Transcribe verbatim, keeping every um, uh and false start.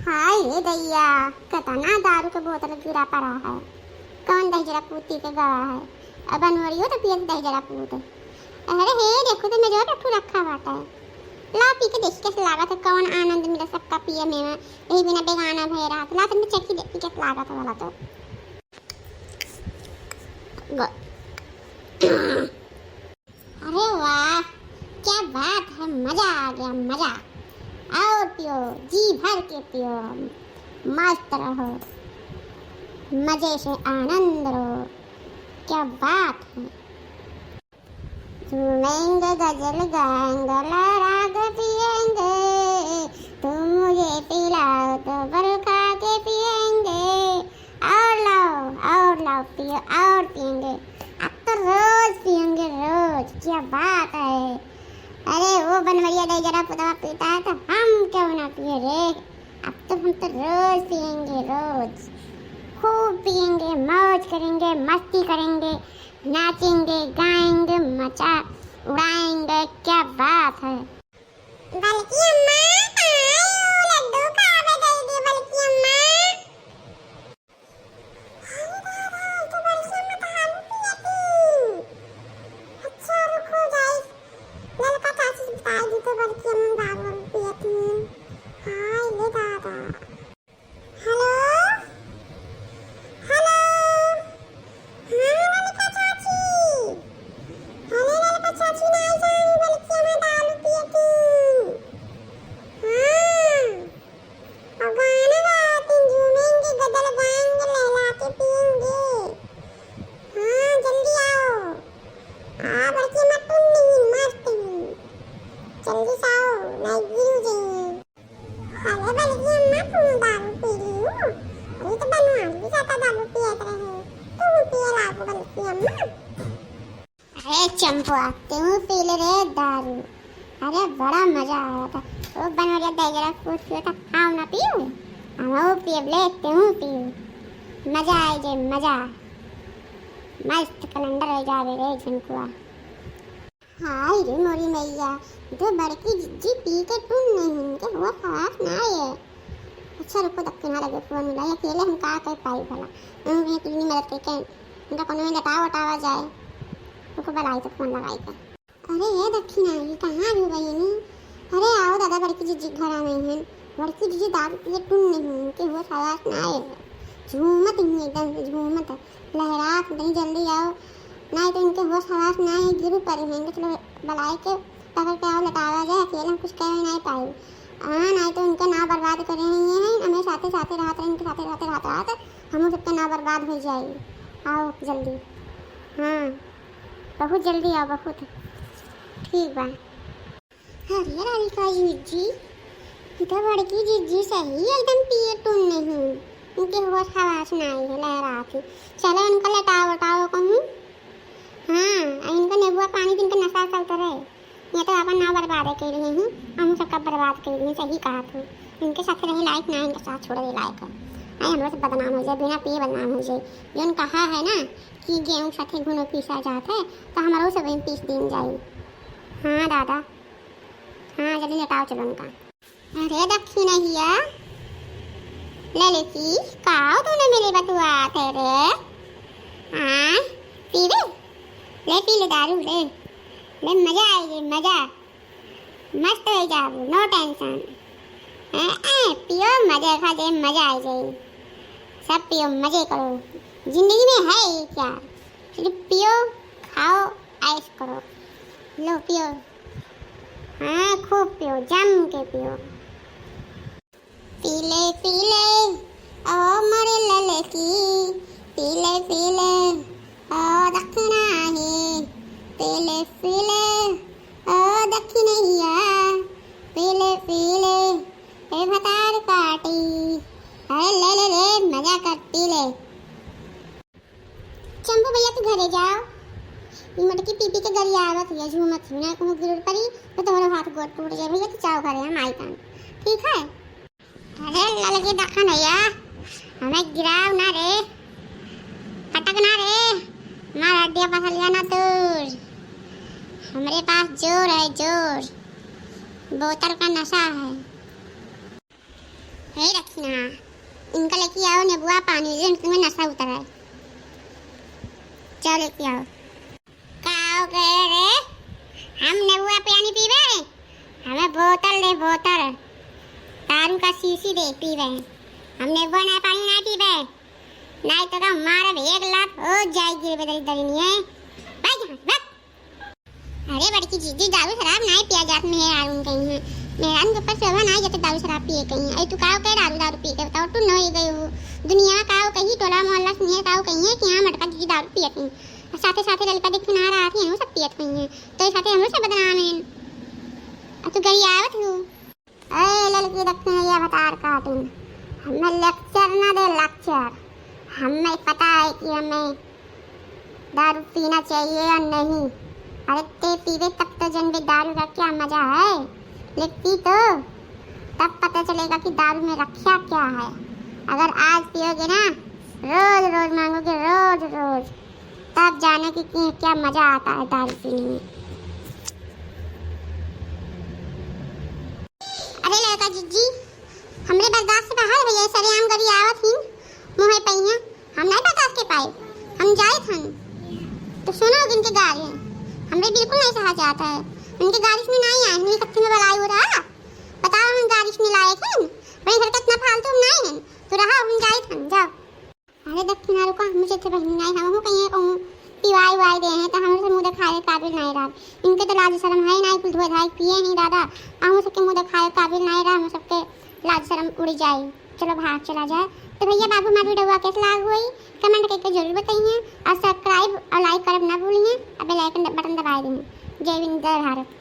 हाय रे दैया, कतना दारू के बोतल गिरा पड़ा है। कौन दहिजरा पूत पी के गवा है? अब बनवरियो तो पियत दहिजरा पूत। अरे हे, देखो तो मेजवा पे ठू रखा बाटे। ला पी के देखी कैसे लागत है, कौन आनंद मिला सबका पिए में। यही बिना बेगाना भय रहा था। ला तुमने चखी देखी कैसे लागत है वाला तो। ग- अरे वाह, क्या बात है, मजा आ गया, मजा। और पियो, जी भर के पियो, मस्त रहो, मजे से आनंद लो। क्या बात है। झूमेंगे, गजल गाएंगे, लहरा के पिएंगे, तुम मुझे पिलाओ तो बरखा के पिएंगे। और लाओ, और लाओ, पियो, और पिएंगे। अब तो रोज पिएंगे, रोज। क्या बात है। अरे वो बनवरिया दहिजरा पुतवा पीता है तो हम क्यों ना पिए रे? अब तो हम तो रोज पिएंगे, रोज। खूब पिएंगे, मौज करेंगे, मस्ती करेंगे, नाचेंगे, गाएंगे, मचा उड़ाएंगे। क्या बात है। बल्कि अम्मा, कहाँ है वो लड्डू? खावे दे दे बल्कि अम्मा। अरे दादा, तो बल्कि अम्मा दारू पियती। अच्छा, रुको जाई, ललका चाची से बताई दी तो बल्कि अम्मा दारू पियती। हाय ले दादा। हेलो, हेलो, हाँ ललका चाची, अरे ललका चाची ना आई जाई बल्कि अम्मा दारू पियती। हाँ। और गाना गाती, झूमेंगे, गजल गाएंगे, लहला के पिएंगे। हाँ, जल्दी आओ। आ, बड़की अम्मा टुन नहीं, मस्त नहीं। जल्दी से आओ, नहीं गिर जाइए। अरे बड़की अम्मा, तुम दारू पी रही हो? अरे तो बनवारी भी ज्यादा दारू पियत रहे। तुम पिए लागो बड़की अम्मा। अरे चंपुआ, तू पी ले रे दारू। अरे बड़ा मजा आवा था। ओ बनवरिया दहिजरा पूत पियो था, हम ना पियो। हम वो पिए ले, तू पियो। मजा आए जे, मजा। मस्त कलंडर हो जावे रे झनकुआ। हाय रे मोरी मैया, जो बड़की जिज्जी पी के टुन नहीं, इनके होश हवास ना आए। अच्छा रुको, दक्षिणा लगे फोन मिला, अकेले हम का कर पाई भला। हम भी इतनी मदद करके इनका कोनो में लटावा वटावा जाए। रुको, बुलाई तो फोन लगाई के। अरे ये दक्षिणा, ये कहाँ भी बहिनी? अरे आओ दादा, बड़की जिज्जी घरा नहीं है। बड़की जिज्जी दारू पिए टुन नहीं, इनके होश हवास ना आए। झूमत ही एकदम से झूमत, लहरात, इतनी जल्दी आओ, नहीं तो इनके होश हवास ना आए, गिरू पड़े हैं। इनके चलो बुलाई के पकड़ के आओ, लटावा जाए, अकेले हम कुछ कह नहीं पाई। हाँ, नहीं तो इनका नाव बर्बाद कर रहे हैं, हमें साथे साथे रहत रहे, इनके साथे रहते रहत रहत हम सबके नाव बर्बाद हो जाए। आओ जल्दी, हाँ बहुत जल्दी आओ, बहुत। ठीक बा। अरे ललका जिज्जी, ई तो बड़की जिज्जी सही एकदम पिए टुन नहीं, इनके होश हवास ना आई है, लहरात ही। चलो इनका लटाओ वटाओ कहूँ। हाँ, आ इनका नेबुआ पानी दिन के नशा चलते रहे। ये तो अपन नाव बर्बाद कर रही हैं, हम सबका बर्बाद कर रही हैं, सही कहा तू। इनके साथ रहे लायक ना, इनके साथ छोड़े लायक है। आई हमरो से बदनाम हो जाए, बिना पिए बदनाम हो जाए। जोन कहा है ना कि गेहूँ के साथे घुनो पीसा जात है, तो हमारो सब पीस दिन जाई। हाँ दादा, हाँ जल्दी लेटाओ चलो उनका। अरे दक्षिणहिया, ललकी, काओ तूने मेरे बतुआ थे रे? हाँ, पीवे? ले पी ले दारू ले, ले मजा आई रे मजा, मस्त हो जाबू, no tension। ए, ए, पियो मजे खा जे मजा आ जाई, सब पियो मजे करो, जिंदगी में है ही क्या, सिर्फ पियो, खाओ, ऐश करो, लो पियो। हाँ, खूब पियो, जम के पियो। पीले पीले ओ मोरे ललकी, पीले पीले ओ दखना हे, पीले पीले ओ दखिनैया, पीले पीले ए भतार काटी। अरे ले ले रे, मजा कर, पी ले। चंपू भैया, तू घरे जाओ। ई मटकी पी पी के गरियावत हिया, झूमत हिया, ना कहूँ गिर पड़ी तो तुम्हारे हाथ गोड़ टूट जाए। भैया, तू जाओ घरे, हम आई तान। ठीक है? अरे ललकी दखन भैया, हमें गिराओ ना रे, पटक ना रे, मार हड्डियाँ पसलिया ना तोड़। हमरे पास जोर है, जोर, बोतल का नशा है। हे रखना, इनका लेके आओ नेबुआ पानी, जे तुम्हें नशा उतर आए। जाओ लेके आओ। का हो गए रे? हम नेबुआ पानी पीबे? हमें बोतल दे, बोतल। दारू का शीशी दे पीबे। हम नेबुआ ना पानी ना पीबे। नहीं तो का मारब एक लात, हो जाए गिरबे दरी दरी नहीं है। भाग यहाँ, भाग। अरे बड़की जीजी, दारू शराब नाहीं पिया जात मेहरारून कहीं है। मेहरारून के ऊपर शोभा नाहीं जते दारू शराब पिए कहीं है। ए, तू काव के दारू, दारू पी के बताओ, टुन्न होइ गई हो। दुनिया काव कही, टोला मोहल्ला सुनिए काव कही है कि हाँ मटका जीजी दारू पियत हैं। और साथे साथे लड़का देख के ना रहा थी, हम सब पियत कहीं है। तो ये साथे हम सब बदनाम हैं। अब तू गई आवत हो। ए ललकी दक्षिणैया भतार काटिन, हमें lecture ना दे, lecture। हमें पता है कि हमें दारू पीना चाहिए या नहीं। अरे ते पीबे तब तो जनबे दारू का क्या मजा है। ले पी तो, तब पता चलेगा कि दारू में रखा क्या है। अगर आज पियोगे ना, रोज रोज मांगोगे, रोज रोज, तब जाने कि, कि क्या मजा आता है दारू पीने में। अरे लड़का जीजी, हमरे बर्दाश्त से बाहर भैया, सरेआम गरी आवत ही, मुँहे पहिया, हम नहीं बर्दाश्त के पाए, हम जाए थन। तो सुनो इनके गारी, हमरे बिल्कुल नहीं सहा जाता है। इनके गारी में नहीं आए, इनके कत्थे में बलाई हो रहा, बताओ हम गारी में लायक हैं, बड़ी हरकत ना फालतू हम नहीं हैं, तो रहा हम जाए थन, जाओ। अरे दक्षिणा रुका, मुझे तो बहन नहीं, हम कहीं कहूँ पिवाई वाई दे हैं तो हमसे मुँह दिखाए काबिल नहीं रहा। इनके तो लाज शर्म है नहीं, कुल धोए धाए पिए हैं दादा, हम सबके मुँह दिखाए काबिल नहीं रहा, हम सबके लाज शर्म उड़ जाए। चलो भाग चला जाए। तो भैया बाबू हमारी वीडियो कैसे लाग हुई, comment करके जरूर बताइए और subscribe और like करब ना भूलिए और bell icon बटन दबाए दें। जय हिंद, जय भारत।